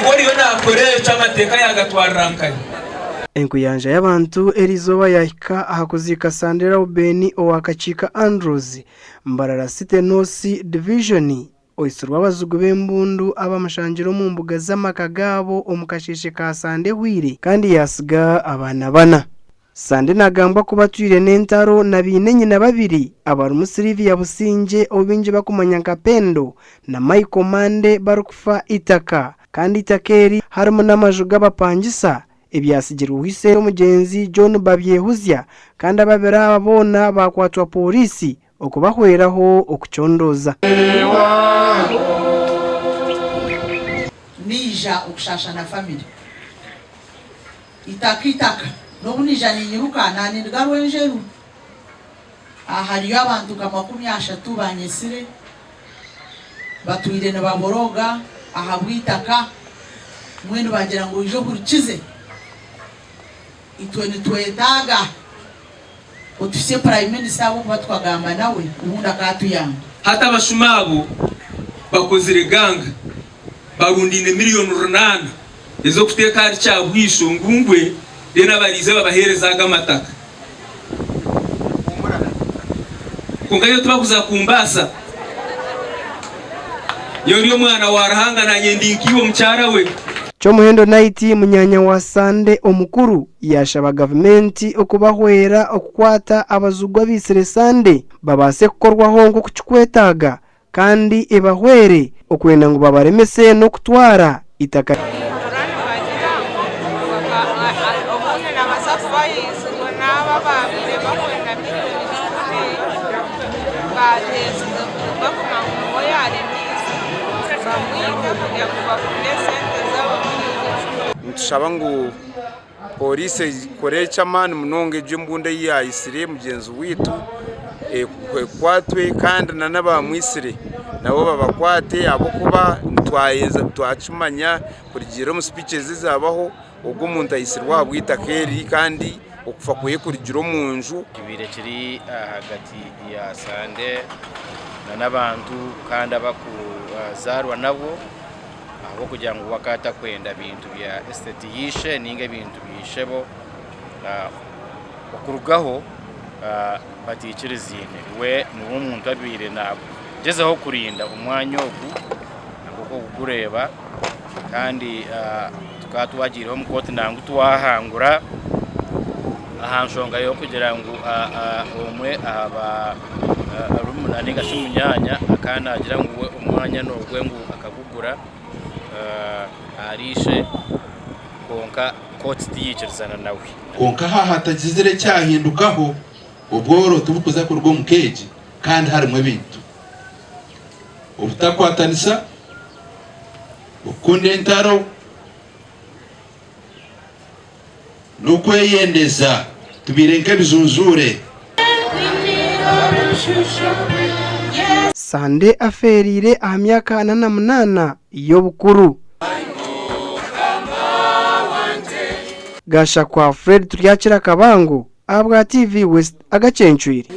Ogwo oriyo naakora ekyo amateeka yaagatwarira nkahi? Enkuyanja y'abantu eriizooba yaahika aha kuziika Sande Rauben owa Kakiika Andrews, Mbarara City North Division, oitsirwe abazigu b'embundu abamushangire omu mbuga z'amaka gaabo omu kasheeshe ka Sande ehweire kandi yaatsiga abaana bana. Sande nagambwa kuba atwire n'entaro na baine nyina babiri abarimu Sylvia Busingye ou baingi bakumanya nka Pendo na Michael Mande barikufa eitaka kandi eitaka eri harimu n'amaju g'abapangisa ebyatsigirweho ise omugyenzi John Babyehuzya kandi ababiri aba boona baakwatwa pooriisi okubahweraho okucondooza. Naija okushaasha na family. Itaka itaka nobu naija ninyiruka nanindiga Rwenjeru. Aha hariyo abantu nka 30 banyetsire batwire nibaborooga ahabw'itaka mbwenu bagira ngu oije ohurikize itwe nitwetaaga. Otuhitsye Prime Minister ahabw'okuba tukagamba nawe obundi akaatuyamba. Hati abashuma abo bakozire ganga barundaine miriyoni runaana ez'okuteeka ahari Kyabwisho ngu ngwe then abariize babaheereze ago amataka. Kwonka nyowe tibakuza kumbaasa. Nyowe ndi omwana wa Ruhanga nanye ndi nkaiwe mukyara we. Kyomuhendo Night munyaanya wa Sande omukuru yaashaba gavumenti okubahwera okukwata abazigu abaitsire Sande babaase kukorwaho nk'oku kikwetaaga kandi ebahwere okwenda ngu babaremese n'okutwara eitaka. Nitushaba ngu Pooriisi ekore eky'amaani munonga egyo embundu ei yaayitsire mugyenzi waitu ekwatwe kandi n'abaamwitsire nabo babakwate ahabw'okuba twakimanya kurugiirira omu sipiiki ezaabaho ogwo omuntu aitsirwe ahabw'eitaka eri kandi okufa kwe kurugire omu nju. Kibaire kiri ahagati ya Sande n'abantu kandi abarikuzaarwa nabo. Ahabw'okugira ngu we akaba atakwenda bintu bya estate y'eishe ninga ebintu bya ishebo, okurugaho bataikiriziine. We niwe omuntu abaire nagyezaho kurinda omwanya ogu nk'oku orikugureeba kandi tukaba twagiireho omu kooti nangwa twahangura aha nshonga y'okugira ngu omwe aha barumuna ninga shi munyaanya akaba naagira ngu we omwanya n'ogwe ngu akagugura ahari ishe kwonka kooti tiyaikirizana nawe. Kwonka haaba hatagizire ekyahindukaho, obworo tiburikuza kuruga omu ka egi kandi harimu ebintu. Obutakwatanisa, okukunda entaro, N'okweyendeza tubaire nk'ebijunjuure. Sande afeereire aha myaka 48 y'obukuru. Gashakwa Fred Turyakira Kabango ahabwa TV West agacencwire.